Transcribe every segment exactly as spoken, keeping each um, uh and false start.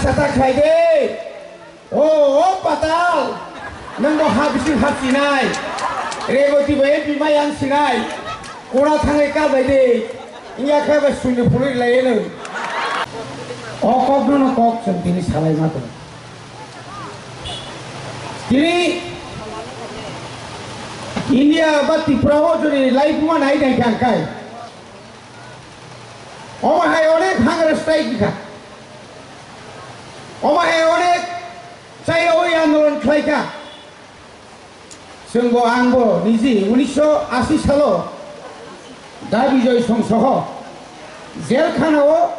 Kata khlai de. O, o patal. Nwng bo ha bising hap sinai. Reboti bo M P mai ang sinai. Kura thangai ka bai de. Ingya khe bai suni phului lai nwng. O kok no kok chwng tini salai ma tong. Tini India ba Tripura o jodi lai buma nai dai kha kai. Omo hai onek hunger strike kha. Omo hai onek chayawui andolon khlai kha. Chwngbo angbo niji unisho ashi salo Da Bijoy Song soho jail khana o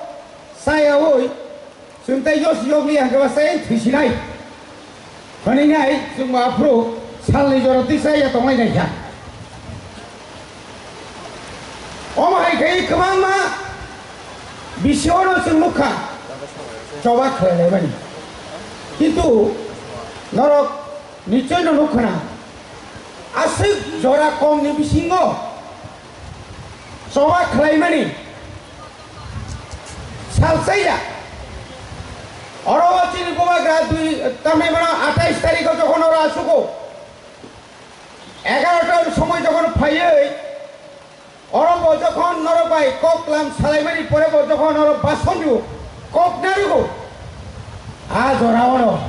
chayawui chwng tai yosi yogli hangkhe ba chayang thwisinai. Hwnwi nai chwngbo aphuru salni jora twi chaya tonglai nai kha. Omo hai khe kwbangma bisingo chwng nukha choba khlailaimani. Kintu norok nichoi no nukha na aswk jora kongni bisingo choba khlaimani sal chaya. Oro o chini bubagra dui tamni mano atais tarikh o jokhon oro asugo egarotar somoi jokhon phaiwi oro bo jokhon norok bai kok lam salaimani pore bo jokhon oro basonju kok narugo a jora oro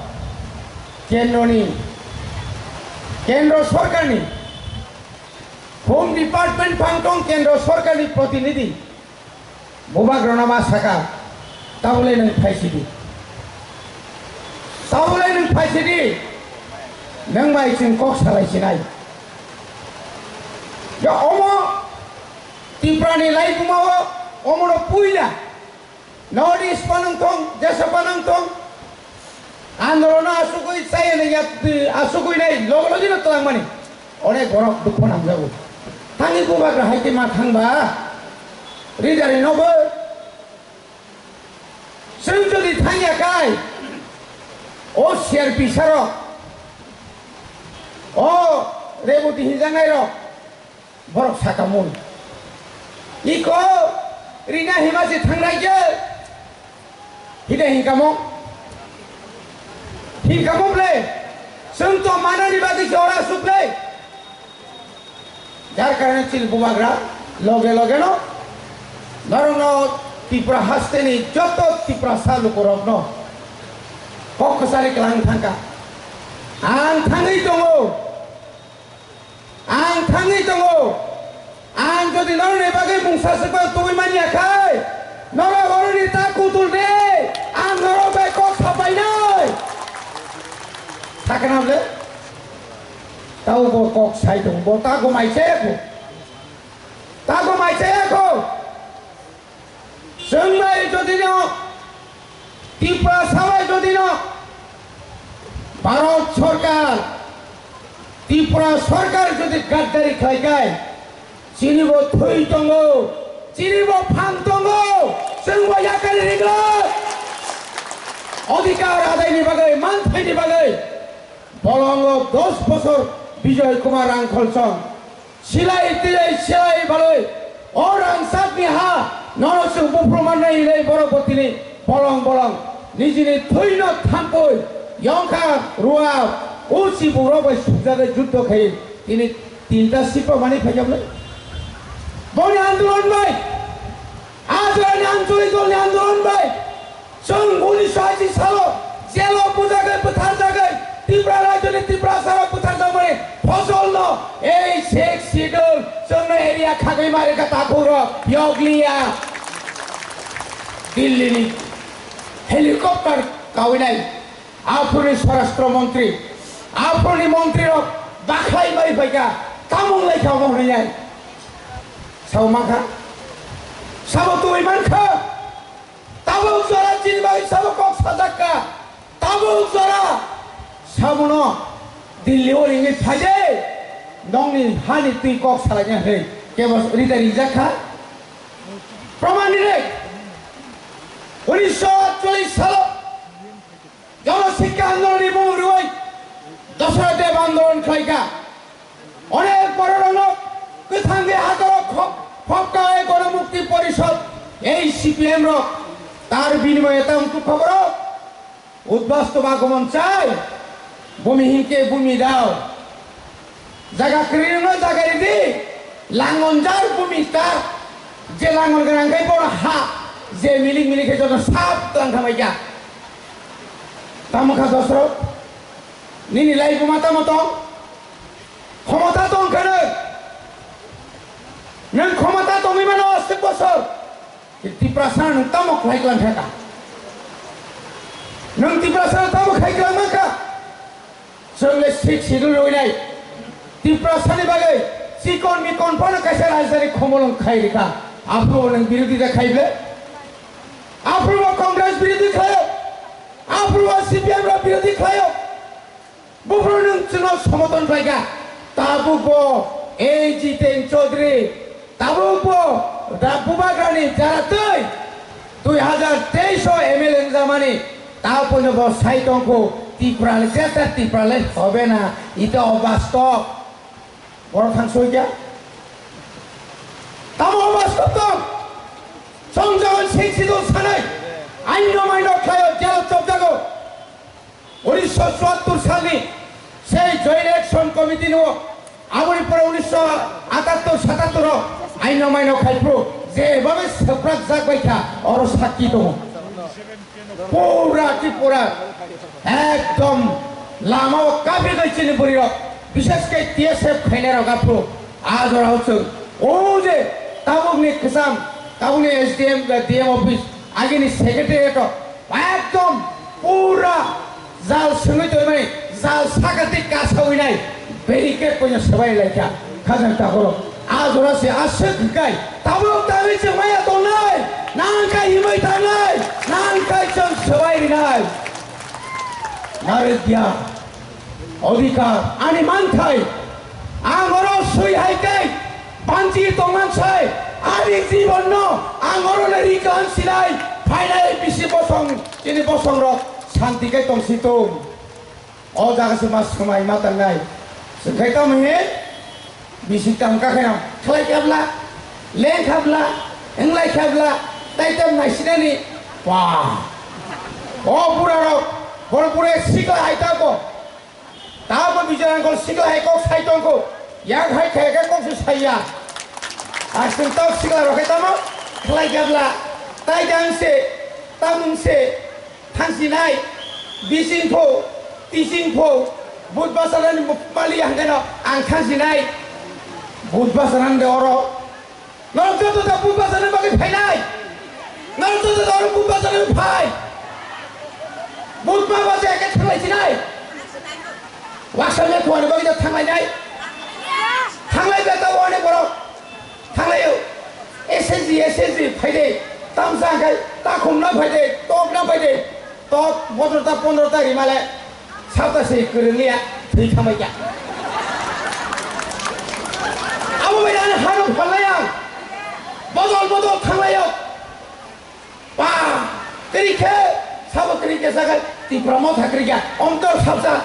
kendroni kendro sorkarni Home Department phang tong kendro sorkarni protinidhi. Bubagrano ma saka, tabole nwng phaisidi. Tabole nwng phaisidi. Nwng bai chwng kok salai sinai. Ya omo Tiprani laibuma o omono puila. North East panang tong, jesa panang tong. Andolon asugui chaya nai yak asugui nai logo logi no twlang mani. Onek borok dukho nangjago. Thangwi bubagra hai khe ma thangba. Ridari nogo. Chwng jodi thangya kai. O C R P sarok. O Reboti hinjangnai rok. Borok saka mun. Iko rina hima se thangrai je. Hide hinkamo. Hinkamo ble. Chwng to manani bagwi se ora suk ble. Jar karone chini bubagra loge loge no. Norokno Tripura hasteni joto Tiprasa lukurokno. Kok kwchari kwlang thangka. Ang thangwi tongo. Ang thangwi tongo. Ang jodi norokni bagwi mungsa swkang tubui manya khai, norok oroni ta kutul de, ang norok bai kok sapainai. Sakna ble? Tau bo kok sai tong, bo ta gomai chaya kho. Ta gomai chaya kho. Chwng bai jodi no, Tiprasa bai jodi no, Bharat Sarkar, Tripura Sarkar jodi gaddari khlai kai, chini bo thwi tongo, chini bo phang tongo, chwng bo yakari ringo. Odhikar adaini bagwi, manthaini bagwi, bolongo dos bosor Bijoy Kumar Rangkholsong. Silai tilai silai baloi, o rangchakni ha, nono chwng buphru mannai hinwi borok bo tini bolong bolong nijini thwino thampui, yongkha rua, usi burok bai sukjagwi juddo khai tini tinta sipa mani phaikha bwlai. Boni andolon bai, Ajrani Anchalik Dolni Andolon bai chwng unisho ashi salo jelo bujagwi bwtharjagwi Tripura rajyoni Tiprasarok bwtharjakmani phosolno ei Sixth Schedule chwngno area khagwi mari kha takhukrok yokliya Dillini helicopter kawinai. Aphuruni Swarashtra Montri, aphuruni montrirok bakhai bai phaikha, tamung laikha omo hwnwi nai. Sabo mankha? Sabo tubui mankha? Tabuk jora chini bagwi sabo kok sajakka? Tabuk jora sabono Delhi o ringwi phaide, nongni hani twi kok salaina hwnwi kebo rida rijak kha? Proman rirek. Unisho atchollish salo Jono Sikha Andolon ni mung rwi Dasarath Deb Andolon khlaikha. Onek bororokno kwthangwi hatoro khop-, khopka e Gonomukti Porishod, ei C P M rok. Tar binimoye ta wngkuk khoboro. Udbas to bagomon chai, bumi hinke bumi dao. Jaga kwrwino jaga ridi, langon jar bumi tar, je langon gwnang khe bono ha, je milik milik khe joto sap tlang khamai kha. Tamo kha Dosrot, nini lai buma tamo tong? Khomota tong khe nwng? Nwng khomota tongwi mano aswk bosor? Tiprasa nwng tamo khlai klang kha ka? Nwng Tiprasa tamo khai klang man kha? Chwng le sik sidul roinai. Tiprasa ni bagwi chikon mikon phano kaisa rajdhani khomolong khai rikha. Aphuru nwng birodita khai ble? Aphuru Congress birodita khlaio? Aphuru C P M rok birodita khlaio? Buphuru nwng chwngno somoton khlaikha. Tabukbo ei Jiten Chaudhary, tabukbo da Bubagrani jara twi dui hajar teis o M L A wngjamani, ta poino bo sai tongkhu, Tripura le jeta Tripura le hobe na, ita obastok. Borok thang soi kya? Tamo obastok tong? Song jawan sing sidul sanai. Aino maino khlaio, jelo chopjago. Unisho chuattor salni sei Joint Action Committee no, aboni pore unisho atattor satattor o aino maino khai phuru jebhabe swprak jak bai kha, oro sakki tongo. Pura Tripura ekdom lama o kaphigwi chini bwrwi rok, bishes khe T S F khainai rok aphuru a jora o chwng o je tabuk ni kwcham, tabuk ni S D M, D M office, agini secretariat o ekdom pura jal swngwi tongmani, jal sakati kasawi nai, barricade poino swbai laikha, khajang takhoro. A jora se aswk hwnkhe, tabuk tangwi chwng maya tongnai, nang khai himwi thangnai, nang khai chwng swbai rinai. Narwkya. Odhikar, ani manthai, ang oro swi hai tei banchi tongman sai, ani jibon no ang oro le rikha ang sinai, phainai bisi bosong, chini bosong rok santi khe tong situng. O jaga se ma swmai ma tangnai. Swngkhai tamo he? Bisi tamo kha khe no khlai khabla, leng khabla, englai khabla, tai tam naisinani. Ba. O pura rok, boro pura sikla hai ta ko. Ta bo bijara kol sikla hai kok sai tong ko. Yang hai khe khe kok se sai ya. Aswng tok sikla rok khe tamo khlai khabla, tai dang se, tamung se. Thangsinai, bising pho, tising pho, Budbasarani mali hangkeno ang thangsinai. Budbasarani de oro. Norok joto da Budbasarani bagwi phainai. Norok joto da oro Budbasarani phai. Budba basa eke thanglai sinai. Waksa me thuani bagwi da thanglai nai. Thanglai be ta wani borok. Thanglaio. S S G, S S G phaide. Tamsa khai takhum na phaide, tok na phaide. Tok bodol ta pondro ta rimale. Sapta se kwrwngya thwi thamai kya. Abo bai ani hano phalnai ang. Bodol bodol thanglaio. Ba, kwrwi khe, sabo kwrwi khe sakha, Tipra Motha kwrwi kha, Omtor Sapsa,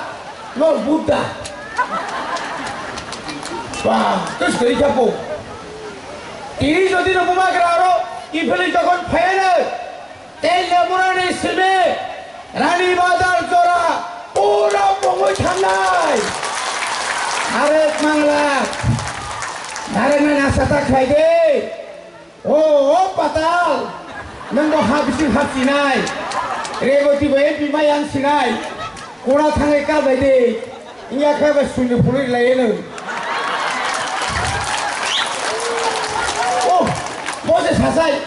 Lord Buddha. Ba, tus kwrwi kha po. Tini jodi no Bubagra aro, iphilwi tokon phayano, tei Lemurani simi, Rani Bazar jora, pura pongwi thangnai. Narek mangla, narek na nasa ta khlai de. O, o, patal! Nwng bo ha bising hap sinai. Reboti bo M P mai ang sinai. Kura thangai ka bai de. Iya khe bai suni phului lai nwng. O, bo se sasai.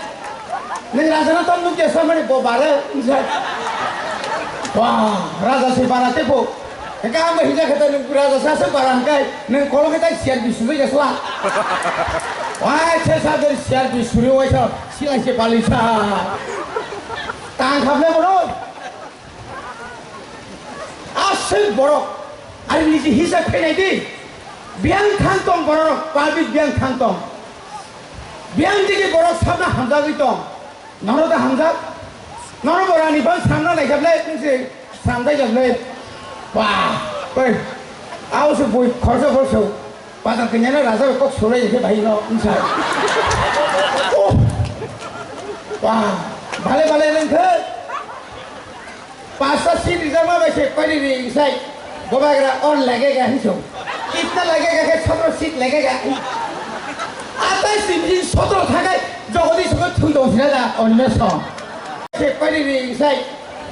Nwng raja na tam nuk ya samani bo bare. Wah, raja se bara te bo. Hingke ang bai hingka khe ta nwng raja sa se bara hingkai, nwng kolok khe ta C R P suri jasla. Wai, se sa dari C R P suri wai sa, silai se pali sa. Tang khap le bono. Aswk borok, ari niji hisa khainai di. Biyang thang tong borok, public biyang thang tong. Biyang digi borok sabna hamjagwi tong. Nono da hamjak? Nono bo rani bang samna naikha ble, nwng se samjak ya ble. Ba, oi. Ao se bui khorsa khorsa. Bazar kanya na raja kok sulai je bhai no, nwng sa. Oh. Ba, bale bale nwng khe. Pasta seat rijak ma bai se koi ri ri sai. Bobagra on lagega hinso. Kitna lagega khe sotro seat lagega. Atai simjin sotro thakai jogodi sokoi thui dong sina da onno so. Se koi ri ri sai.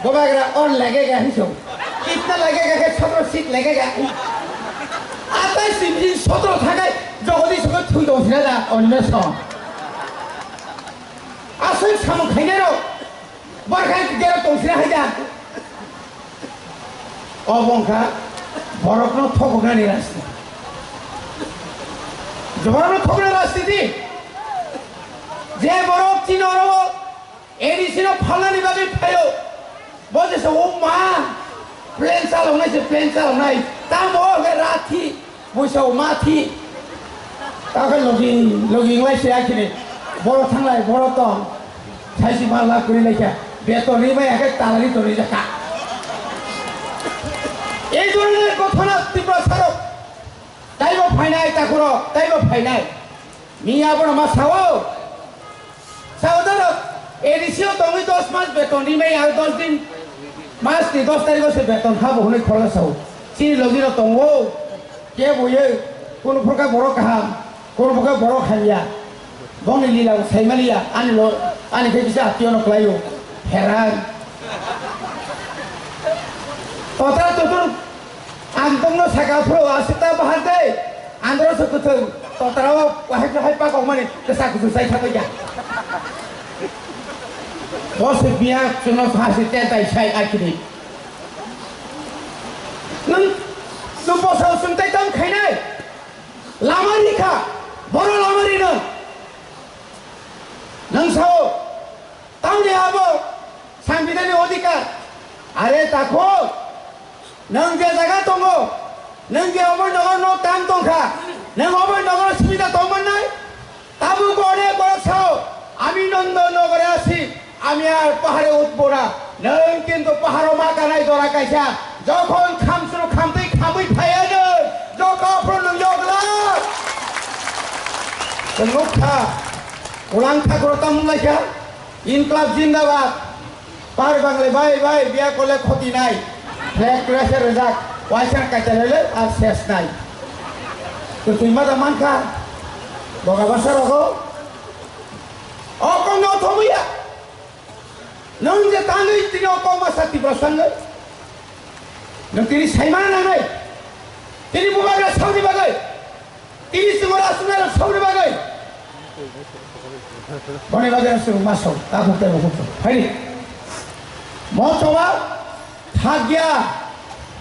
Bobagra on lagega hinso. Kitna lagega khe sotro seat lagega. Atai simjin sotro thakai jogodi sokoi thui dong sina da onno so. Aswk samung khainai rok. Borkhai gero tongsina haida. Obo wngkha borokno thokoknani rajniti. Borokno thokna rajniti. Je borok chini oro A D C no phalnani bagwi phaio. Bo je sa o ma plan chaloknai se plan chaloknai. Tamo hwnkhe rathi. Buisao ma thi. Takhe logi, logi wnglaisi akhini. Boro thanglai, boro tong. Saisi ma la kwrwi laikha. Beton ri bai akhe talari tonwi jakha. Ei dhoroner ghotona Tiprasarok taibo phainai, takhurok taibo phainai. Miya bono ma sao. Saudara, A D C o tongwi dos mas beton rimai, ar dos din, mas ni dos tarikh o se beton habo hwnwi khoroksa sao. Chini logi no tongo, kebo ye, kunu phorkha borok kaham, kunu phorkha borok hamya. Bongni lila bo saimaliya, ani lo, ani khe kisa atio no kwlaio, pherang. Totra totor, ang tongno saka phro, asita bahar dai. Andro se kuthung, totra o wahai wahai pakok mani kesa kuthung sai thangwi ya. Bo se biya chwngno phasi tentai sai akini. Nwng, nwng bosao chwng tai tamo khainai? Lama rikha, boro lama rino. Nwng sao, tamni abo, Sangbidanni odhikar. Are takho, nwng je jaga tongo, nwng je obo nogo nok tang tongkha, nwng obo nogo sibida tongmannai? Tabuk onek borok sao, "Ami Nando nogore asi, ami ar pahare utbo na." Nwng kintu paharo ma kanai jora kaisa, jokhon khamsru khamtwi khamwi phaiya nwng, jokha aphuru nwng yogla. Chwng nukha, ulang thakro tamung laikha, Inklab Jindabad. Par bangle bai bai biya kole khoti nai. Flag raise rijak. Waisa kaita lele ar ses nai. Kwtwi ma da mankha. Boga basa rogo. O kong no thomuya. Nwng je tangwi tini o kong ma sakti prasangwi. Nwng tini saimana nangnai. Tini bubagra sauni bagwi. Tini chwng oro aswk nairok sauni bagwi. Boni bagwi chwng ma sao, takhuk tei bukhuk tong. Phaidi. Mo choba thakya.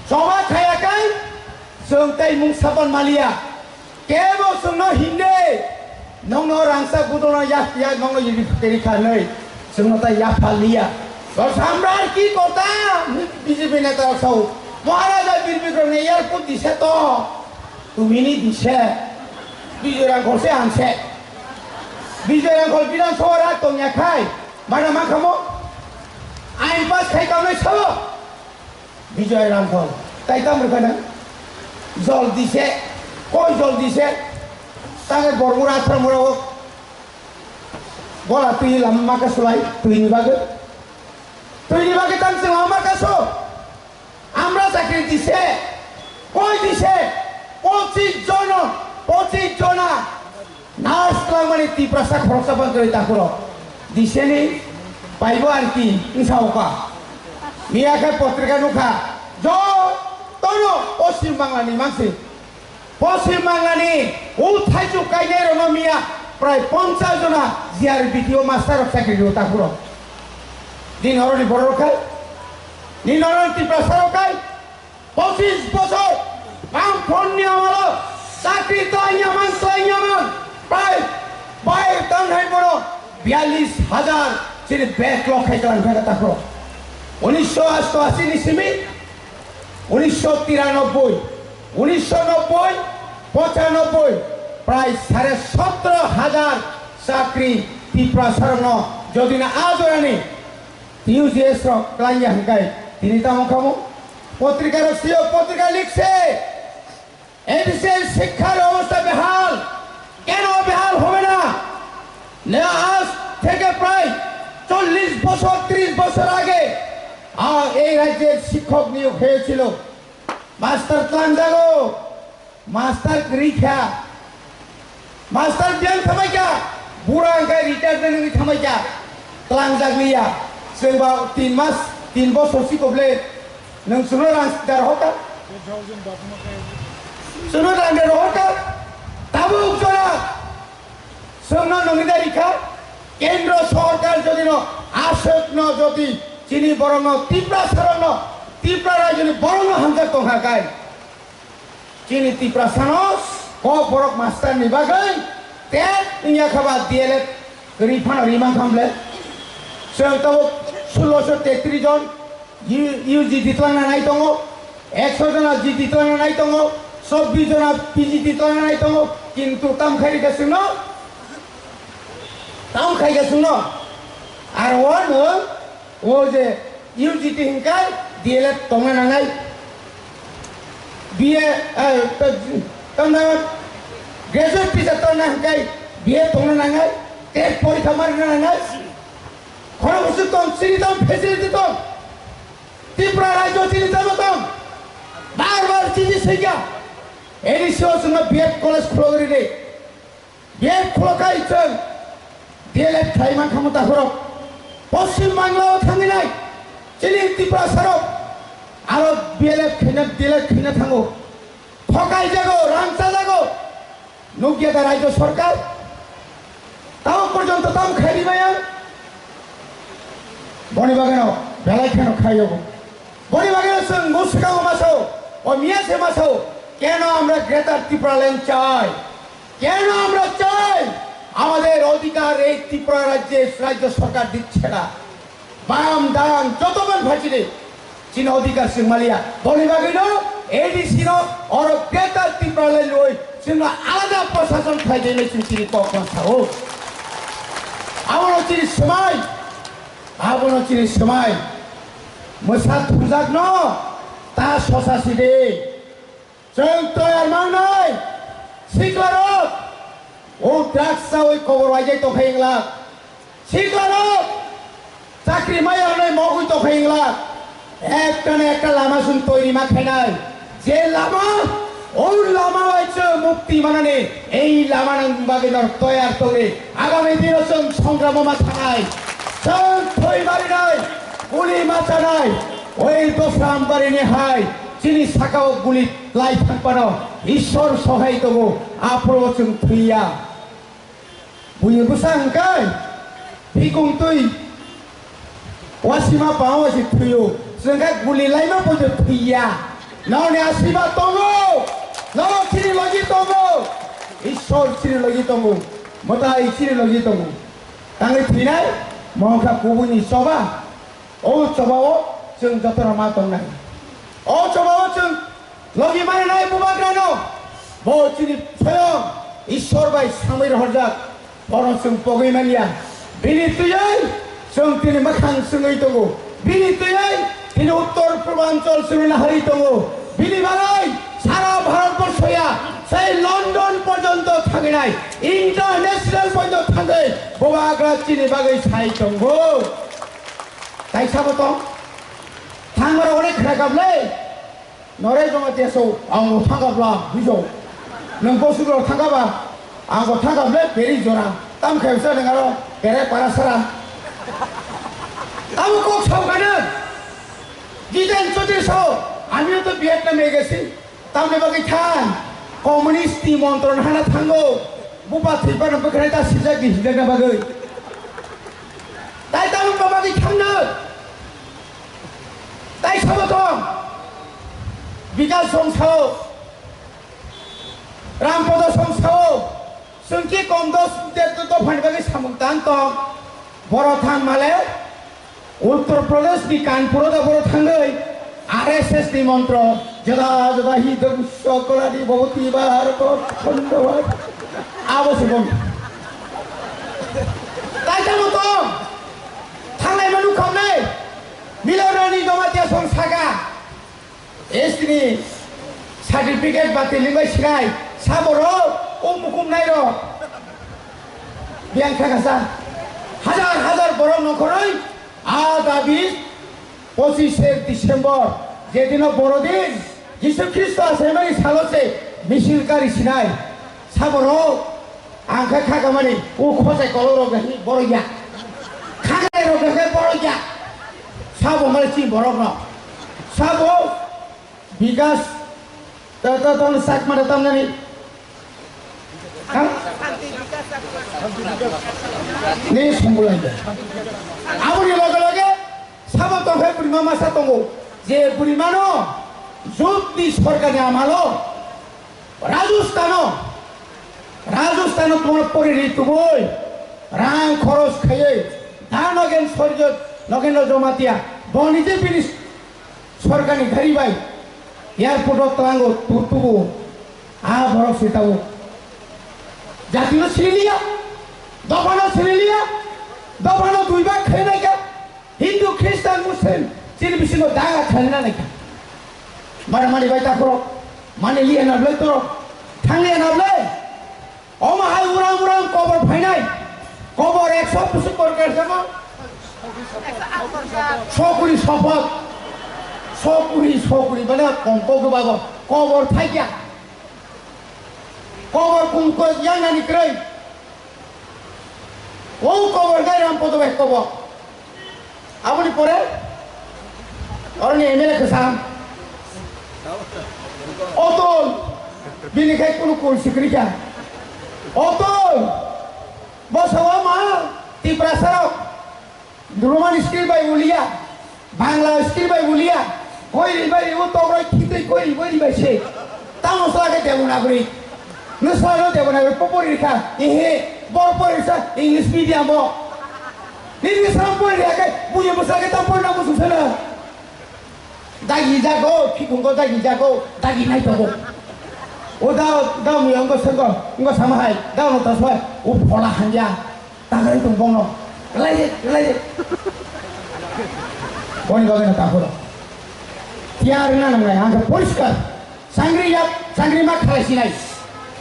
Choba khaya kai chwng tei mung sapan maliya. Kebo chwngno hinde. Nongno rangsa gudono yak yak nongno yiri keri khanwi. Chwngno ta yapha liya. Samrar ki kota? B J P neta sao. Maharaja Bir Bikram ni airport dise to. Tumini dise. Bijoy Rangkhol se ang se. Bijoy Rangkhol Bidhan Sabha rak tongya khai. Mana ma khamo? Ain pass khai kamnai sao? Bijoy Rangkhol. Tai tam rwkha nang? Jol dise. Koi jol dise? Tangai Bormura Atharmura o. Gola twi lama ma ka sulai. Twi ni bagwi. Twi ni bagwi tang se lama ma ka so. Amra chakri dise, koi dise, pochis jono, pochis jona nurse twlangmani Tiprasa khoroksa bangkrai takhuro. Diseni paibo arki wngsa oka. Miya khe potrika nukha, jotono Poschim Banglani mansi. Poschim Banglani o thaichuk kainai rokno miya prai ponchas jona G R B T O master rok chakri rw takhuro. Din oroni borok rok khai, din oroni Tiprasa rok khai, pochis bochor Bamfront ni amalo chakri twlaiya man, twlaiya man, prai bai tanhai bono biyallis hajar chini backlog khai twlang kha takhuro. Unisho asto ashi ni simi Unisho tiranoboi, unisho nobboi, pochanobboi, prai sare sotro hajar chakri Tiprasarokno jodi na a jorani T U G S rok klaiya hwnkhe tini tamo khamu? Potrika rok sio, potrika likse, A D C শিক্ষার অবস্থা বেহাল। কেন বেহাল হবে না? না, আজ থেকে প্রায় চল্লিশ বছর, ত্রিশ বছর আগে Ah, ei rajyer shikhok niyog hoyechilo. Master tlangjago, master kwrwi kha, master biyang thamai kha, bura hwnkhe retire de nungwi thamai kha, tlangjak liya. Chwng ba tin mas, tin bosor sikoble nwng chwngno rang dar hoka? Chwngno rang dar hoka? Tabuk jora chwngno nungwi dari kha, kendro sorkar jodi no aswk no jodi chini borok no Tiprasa rok no, Tripura rajyo ni borok no hamjak tong kha kai. Chini Tiprasano kok borok master ni bagwi tet wngya kha ba D L Ed kwrwi phano rimang kha bwle. Chwng tabuk sulosho tetri jon U-, U G D twlangna nai tongo, ekso jona G D twlangna nai tongo, chobbish jona P G D twlangna nai tongo, kintu tam khai rikha chwngno, tam khai kha chwngno. Aro o nwng O je U G T hingkai D L Ed tongna nangnai. B A, eh, to, tongna graduate teacher tongna hingkai B A tongna nangnai. Tet porikha marina nangnai. Khorang usuk tong, chini tong, facility tong. Tripura rajyo chini tamo tong. Bar bar chini singya. A D C o chwngno B Ed college khulogri de. B Ed khulokha ichwng D L Ed khlai mankha mota khorok. Poschim Bangla o thangwi nai chini Tiprasa rok aro B L Ed khaina, D L Ed khaina thango. Thokai jago, rang chajago. Nukya da rajyo sarkar. Tamo porjonto tam khairi maya. Boni bagano belai kheno khayogo. Boni bagano chwng mwswkango masao, o miya se masao, keno amra Greater Tipraland chai? কেন আমরা চাই আমাদের অধিকার এই ত্রিপুরা রাজ্যে রাজ্য সরকার দিচ্ছে না? বাম ডান যতজন ভাইছিলে চিন অধিকার সিং মালিয়া বলি বাগিল এডিসি র অর গ্রেটার ত্রিপুরা রেলওয়ে চিন আলাদা প্রশাসন খাইলে চিন চিনি কখন থাকো। আবার চিনি সময়, আবার চিনি সময়, মশা থুজাক ন তা শশা সিদে। Chwng toyar mangnai siklarok, o drugs chawi kobor waijai tongkha inglak. Siklarok chakri maya rwnai mogwi tongkha inglak. Ekta na ekta lama chwng toiri ma khainai. Je lama, o lama bai chwng mukti manani, ei lama nang bagwi nor toyar tongni. Agami dino chwng songramo ma thangnai. Chwng thwi marinai, guli ma chanai. Oi dosra ambarini hai. Chini sakao guli lai thangpano Ishwar sohai tongo, aphuru chwng thwiya. Buini bwsa hwnkhe bikung twi wasima pao se thwiyo, chwngkhe guli laima poito thwiya. Noni asiba tongo, nono chini logi tongo, Ishwar chini logi tongo, mwtai chini logi tongo. Tangwi thwinai, mongkha kubuini choba. O chobao chwng jotono ma tongnai. O chobao chwng logi mani nai bubagrano. Bo chini soyong Ishwar bai samwi rohorjak. Bono chwng pogwi manya. Bini twiwi chwng tini mwkhang swngwi tongo. Bini twiwi tini uttor purbanchal chwngno naharwi tongo. Bini bagwi sara Bharat borsoya sai London porjonto thanginai, international porjonto thangwi bubagra chini bagwi sai tongo. Kaisa bo tong. Thangmara onek khna kap le. Nore joma teso ang bo thang kap la bijo. Nang bo sugro thang kap ba. Ang bo thang kap le peri jora. Tam khe sa nang aro pere para sara. Abo kok sao kana. Jiten Chaudhary sao. Ami to Vietnam e gesi. Tamni bagwi thang, communist ni montro hana thango, bupa thwipa no bwkhwnai ta sijak di sijak na bagwi. Tai tamo bagwi thangno. Tai sabo thong. Bikas song sao, Rampodo song sao, sungki kom dos ter to phani bagwi samung tang tong. Boro thang male, Uttar Pradesh ni Kanpur o da boro thangwi R S S ni montro, "Jada jada hi dang sokolani bhavati bharata khondavati." Abo se bon. Tai tamo to thanglai manu khamnai. Milorani Jamatia song saka. S T ni certificate batil wngbai sinai, sa borok o mukum nai rok. Biyang kha kasa. Hajar hajar borok nongkhoroi a dabi Pochishe December, jedino borodin, Jisu Khristo achaimani salo se misil kari sinai. Saborok ang khe khakamani o khosai kolorok khe borok ya. Khakanai rok khe borok ya. Sabo mani chini borok no. Sabo Bikas, ta, ta, ta, sak mata tam nani. Ha? Ni sungulai. Aboni loge loge, sabo tongkhe burima masa tongo. Je burimano, jotni sorkarni amalo, Rajasthan-o, Rajasthan-o tumor pori ri tubui, rang khoros khaiwi, da Nogen Sorjo, Nogendra Jomatia, boni je bini Sorkarni gari bai airport o tlango turtugo, a borok se tabo. Jati no siniliya, dopha no siniliya, dopha no dui bak khainai kha, Hindu, Christian, Muslim, chini bisingo daga khaina nai kha. Mara mani bai takhoro, mani liya na blai toro, thang liya na blai. Omo hai uram uram kobor phainai. Kobor ekso bosor kor kerjamo. Sokuri sopot. Sokuri, sokuri, mane kongko geba bo. Kobor thaikya. Kobor kungko yangnani kwrwi. O kobor gai ram podo bai kobor. Aboni pore oroni M L A kwcham Otol, bini khai kunu kul sikri kha. Otol, bo sawa ma Tiprasa rok Roman script bai ulia, Bangla script bai ulia, koi ri bai u tokroi khitui koi ri bai ri bai se. Tamo sala ke Devanagari. Nusala no Devanagari popori kha. Ehe, bor pori sa English medium bo. Nini sam pori ya kai, buye busa ke tam pori na busu sana. Dagi jago, khikungo dagi jago, dagi nai togo. O da, da muyang go senggo, ngo sama hai, da no taswa, o phola hanja. Tagari tong bongno. Lai de, lai de. Boni bagwi no takhoro. Tiyar na nangnai, ang khe poriskar. Sangri yak, sangri ma khalai sinai.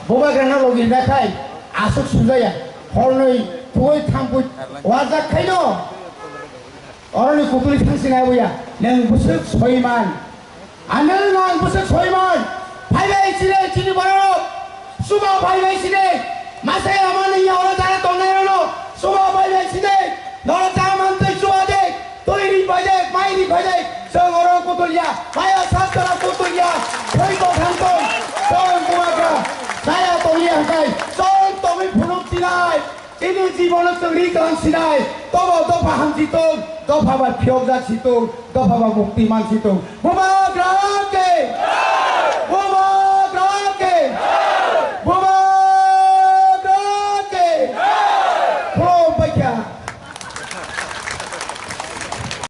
Bubagra no logi da khai, asuk sujaya. Hornoi, thugoi thampui, wajak khaino. Oroni kutuli thang sinai buya. Neng busuk soiman. Anil nang busuk soiman, phaibai chini, chini borok, suba phaibai chini, masai amani ya oro jara tongnai rano, suba phaibai chini, noro chaman tei suba de, tui ri phai de, mai ri phai de, chwng oro kutul ya, maya sastro kutul ya, thoi bo thang tong, chwng kuwa kha, saya tong ya hai, chwng tongwi phunuk chinai. Chini jibono chwng ri tong sinai, tobo dopha hamsi tong, dopha bai phiyokjak si tong, dopha bai mukti man si tong. Bubagra ke! Bubagra ke! Bubagra ke! Khulum paikha.